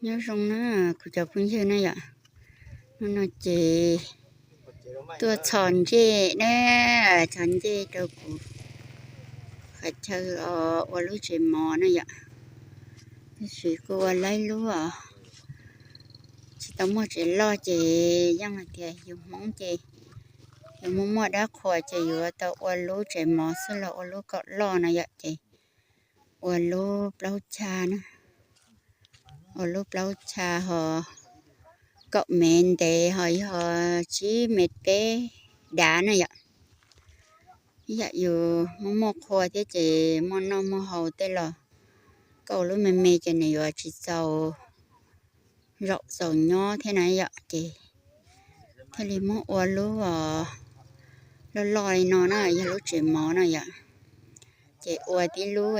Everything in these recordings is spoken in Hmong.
Nyob zoo na kuv cov phooj ywg na yom, hnub no ces tuaj txhos ncej na, txhos ncej rau kuv qhov chaw ua lub tsev mov na yom. Tab sis kuj ua laib lub os, tsis tau muaj tsev loj ces yeej hais tias yus Hmoob ces yus muaj muaj dab qhuas ces yuav tau ua lub tsev mov xwb los ua lub kaum loj no yom, ces ua lub plaub chaw na, ua lub plaub chaw ho kaum mev ntev ho yog tsib mev peb dav na yom. Ib yam yus muaj muaj qhua thiab ces muaj noj muaj haus tej los koj ua lub me me ces nws yuav tsis txaus zaum txaus nyob thiab na yom, ces thiaj li muab ua lub loj loj li no na, yog lub tsev mov no yom. Ces ua tib lub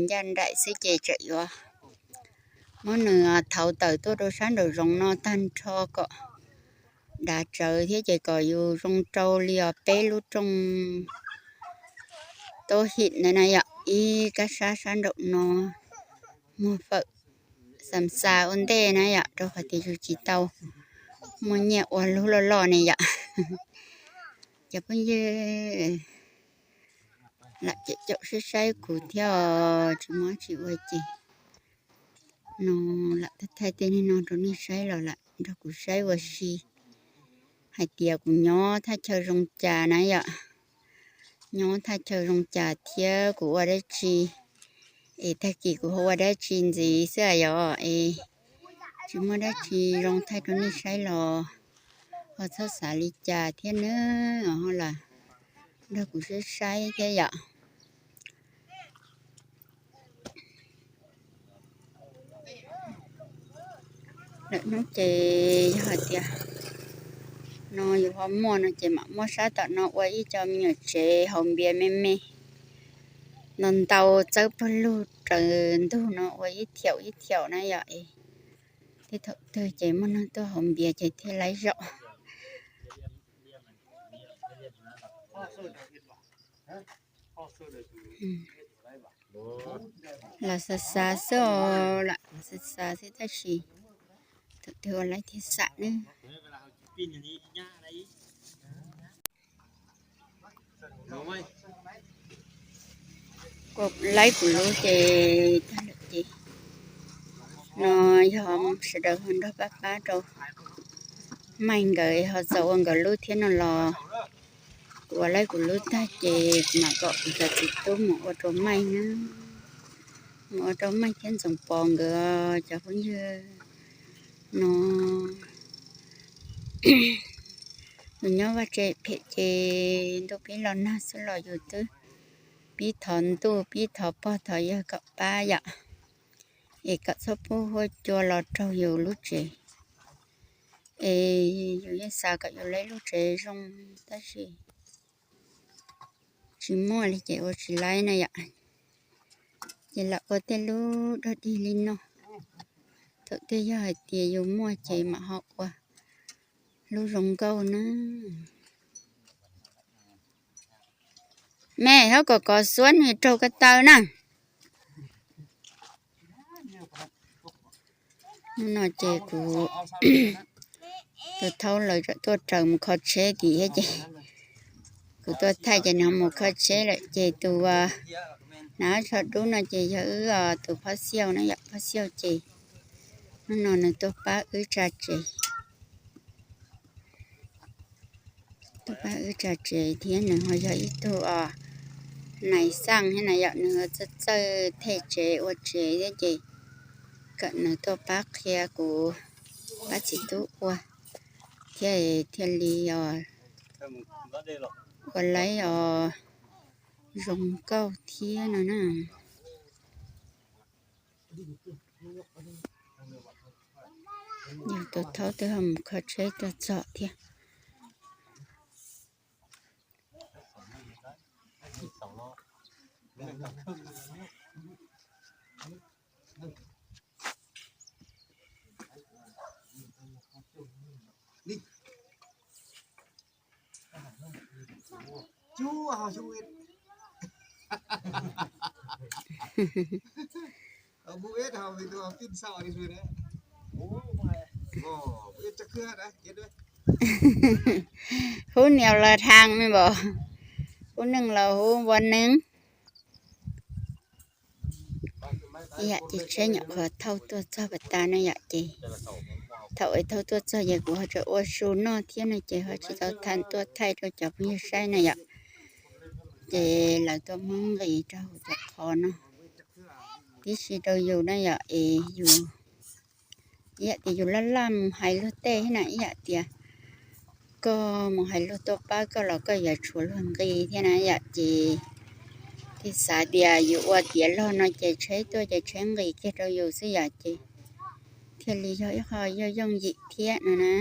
ncaj nraim xwb ces tseem yuav muab nws thauv tawm tuaj rau sab nraum zoov no tag nrho kom dav tsawv thiab ces kom yus zoo rau li os peb lub rooj tub him ntawd na yom, ib kab sab sab nraum no muag fawm xam xa ua ntej na yom, rau qhov tias yus tsis tau muaj nyiaj ua lub loj loj ne yom. Cov phooj ywg lam caum caum saib saib kuv thiab os, tsis muaj tsis ua ces no lam thaij tej neeg no rau nej saib los lam nrog kuv saib ua si hais tias kuv nyob thaj chaw zoo cas na yom. Nyob thaj chaw zoo cas thiab kuv ua dab tsi, es tag kis kuv ho ua dab tsi ntxiv xwb yom, es tsis muaj dab tsi zoo thaij rau nej saib los ho txhob xav li cas thiab nawb, ho los nrog kuv saib saib thiab yom. Lwm hnub ces yog hais tias no yus ho muaj no ces mam muab sab tom no ua ib co me nyuam tsev haus npias me me, ntau ntau txawb pawg lug raws ntug no ua ib thiaum ib thiaum na yom, es tej thaum twg ces muaj neeg tuaj haus npias ces thiaj laib zaum. Los xav xav xwb os, lam xav xav xwb tab sis thaum twg ua laib thiaj xam ne. Ua laib kuv lub ces tag lawm ces no yog sawv daws ho nrog pab pab rau Maij nkawd ho txaus ua nkawd lub thiab no los kuv ua laib kuv lub tag ces kuv mam kom kuv cov txiv tub mus ua rau Maij na, mus ua rau Maij thiab Ntxoov Pov nkawd cov phooj ywg no. Yus nyob vaj tse phem ces ntuj pib los nag xwb los yus twb pib thov ntuj pib thov pog thov yawg kom pab yom, es kom txhob pub huab cua los raug yus lub tsev. Es yus yeej xav kom yus lub tsev zoo tab sis tsis muaj li ces ua tsis laib na yom. Ces lam ua tej lub dog dig li no, thaum twg yog hais tias yus muaj ces mam ho ua lub zoo nkauj na. Me, hab kom kov xuab nws raug ko taw na. Hnub no ces kuv tus thaub lawv tuaj raws mus kho tsheb tim thiab ces kuv tuaj thaij ces nws mus kho tsheb lawm ces tus hnav tsho dub no ces yog wb tus Phob Xiauj na yom, Phob Xiauj ces hnub no nws tuaj pab wb tsa tsev. Tuaj pab wb tsa tsev thiab nws ho yog ib tug nais xaj thiab na yom, nws txawj txawj them tsev ua tsev thiab ces kom nws tuaj pab qhia kuv pab txiv tub ua thiab thiaj li ua laib os zoo nkauj thiab no na. Yus tus thaub twb ho mus kho tsheb tuaj txog thiab. Hub nias los thaj me npaum, hub neej los hub npua neeb. Yam ces tsheb nyuam qhuav thauj tuaj txog pas tas no yom, ces thaum es thauj tuaj txog ces kuv ho tseem ua su noj thiab no ces ho tsis tau thaij tuaj thaij rau cov phooj ywg saib na yom. Ces lawv tuaj muab nqis rau hauv cov qhov no tib si rau yus na yom, es yus ib yam tias yus laj laj mus hais luag tej thiab na, ib yam tias koj mus hais luag tuaj pab koj los koj yuav tshuav luag nqi thiab na yom, ces thiaj xav tias yus ua tiav log no ces tsheb tuaj ces tsheb nqis kiag rau yus xwb yom, ces thiaj li yog ib qho yooj yooj yim thiab no na.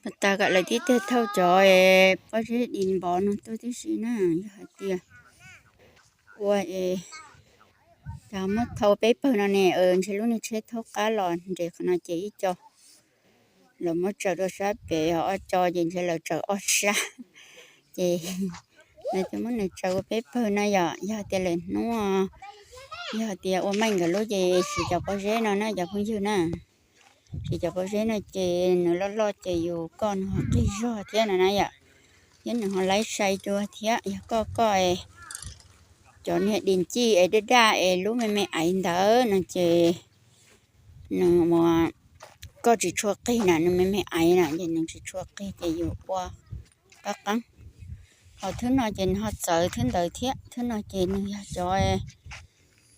Pas tas kom lawv tib teg thauj cov pob zeb dis npov no tuaj tib si na, yog hais tias ua es cov muab thau peb pawg no ne, ntshe lub niag tsheb thaub qab los nres qhov no ces ib co, lawv muab tsaws rau sab pem ob co ces ntshe lawv tsaws ob sab, ces lawv thiaj muab nws tsaws ua peb pawg na yom. Yog tias lawv hnub, yog tias ua meej nkawd lub ces siv cov pob zeb no na cov phooj ywg na. Siv cov pob zeb no ces nws loj loj ces yus koj nws ho qig zog thiab no na yom, thiab nws ho laib sai dua thiab. Yog koj koj cov niag dis cij es daj daj es lub me me aiv ntawd no ces nws ua, koj tsis tshua qig na, nws me me aiv na ces nws tsis tshua qig ces yus ua qab qeeb. Ho thwb no ces nws ho txawv thwb ntawd thiab. Thwb no ces nws yog cov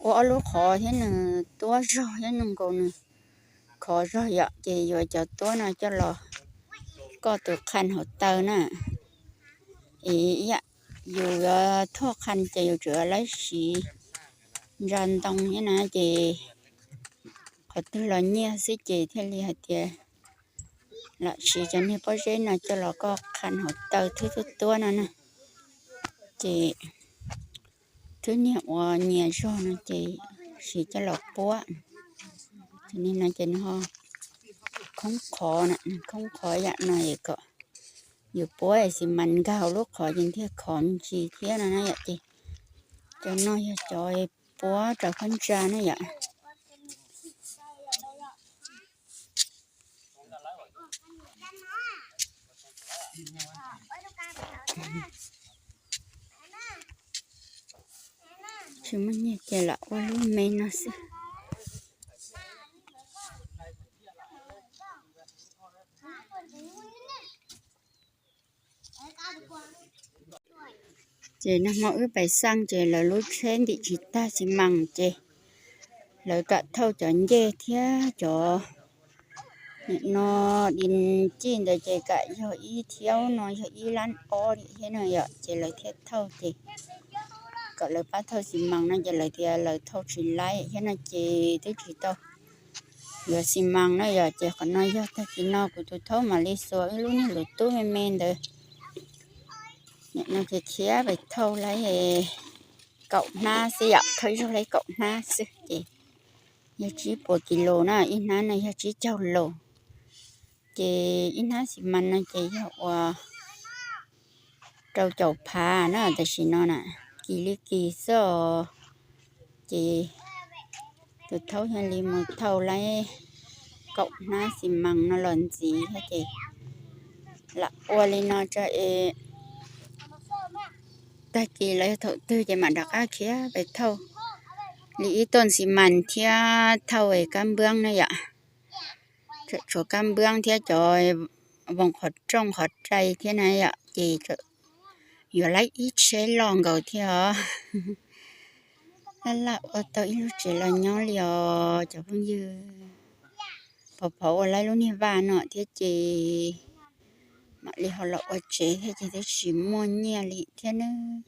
ua ob lub qhov thiab nws tuab zog thiab nws nkaus nws khov zog yom, ces yuav cov tuab no coj los koj tus qhaj hauv taw na. Es yam yus yuav thuaj qhaj ces yus tsuas yuav laib siv ntsa ntoo thiab na, ces qhov twg los nyiaj xwb ces thiaj li hais tias lam siv cov niag pob zeb no coj los koj qhaj hauv taw thwb tuab tuab no na. Ces thwb niag uas nyias zog no ces siv coj los puab. Cov niag no ces nws ho khoob qhov na, khoob qhov yam no es kom yus puab es xi mas nkag hauv lub qhov ces thiaj khov ntsis thiab no na yom. Ces cov no yog cov puab rau phab ntsa na yom. Tsis muaj nyiaj ces lam ua lub me no xwb. Ces nag hmo wb pais xaj ces lawv lub tsheb ntim tsis tag xi mas ces lawv kam thauj cov ncej thiab cov nim no dis cij ntawd ces kam yog ib thiaub no yog ib lab ob li thiab no yom, ces lawv thiaj thauj ces kom lawv pab thauj xi mas no ces lawv tias lawv thauj tsis laib thiab no ces twb tsis tau yuav xi mas na yom. Ces qhov no yog tag kis no kuv tus thaub mam li xuas wb lub niag lus tub me me ntawd. Nim no ces khiav pais thauj laib kaum hnab xwb yom, thauj ib zaug laib kaum hnab xwb ces yog tsib puas kis lus na, ib hnab no yog tsib caug lus. Ces ib hnab xi mas no ces yog ua rau caum phav na tam sim no na, kis li kis xwb os. Ces tus thaub thiaj li mus thauj laib kaum hnab xi mas no los ntxiv thiab ces lam ua li no tso es tag kis los yog thaum twg ces mam rov qab khiav pais thauj li ib tuaj xi mas thiab thauj es kab npwab na yom. Tseem tshuav kab npwab thiab cov voos qhov rooj qhov rai thiab na yom, ces yuav laib ib tsheb loj nkaus thiab os. Laj laj ua tau ib lub tsev los nyob li os cov phooj ywg. Phov phov ua laib lub niag vaj no thiab ces mam li ho los ua tsev thiab ces twb tsis muaj nyiaj li thiab nawb.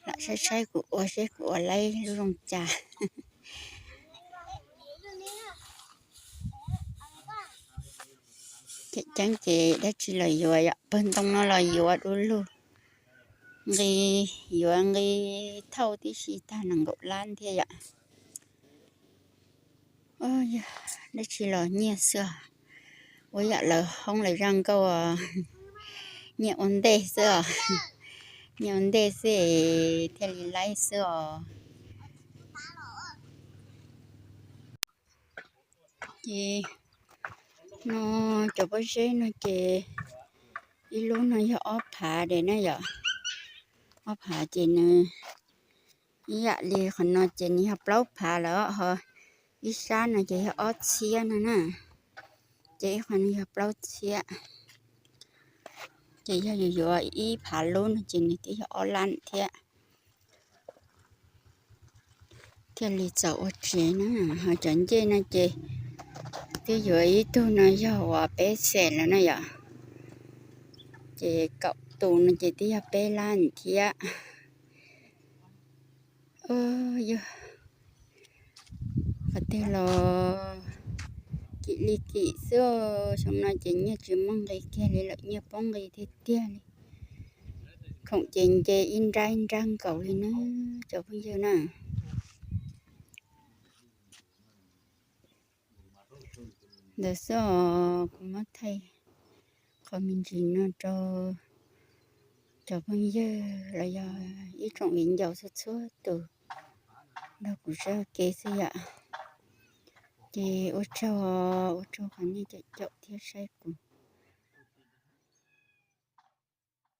Lam saib saib kuv ua seb kuv ua laib lub zoo cas. Tseem ceeb ces dab tsi los yuav yom, pawg ntoo no los yuav du lug. Nqi, yuav nqi thauj tib si tag nees nkaum lab thiab yom. Yog dab tsi los nyiaj xwb os. Ua yam lawv hoob lawv zaj nkauj os, nyiaj ua ntej xwb os, nyiaj ua ntej xwb thiaj li laib xwb os. Ces no cov pob zeb no ces ib lub no yog ob phav dev na yom, ob phav ces nws ib yam li qhov no ces nws yog plaub phav lawm ho ib sab no ces yog ob txhiab no na, ces ib qho no yog plaub txhiab. Ces yog yus yuav ib phav lub no ces nws twb yog ob lab thiab, thiaj li txaus ua tsev na. Ho cov ncej no ces twb yuav ib tug no yog uas peb xees lawm na yom, ces kaum tus no ces twb yog peb lab thiab. Yog qhov twg los kim li kim xwb, xyoo no ces nyiaj tsis muaj nqi kiag li lawm, nyiaj poob nqi tiag tiag li. Khoom ces nce ib nrab ib nrab nkaus li na cov phooj ywg na. Ntawd xwb os, kuv muab thaij qhov me ntsis no rau cov phooj ywg los yog ib tsoom viv ncaus txhua txhua tus nrog kuv saib ua ke xwb yom. Ces ua tsaug, ua tsaug qhov nej caum caum thiab saib kuv.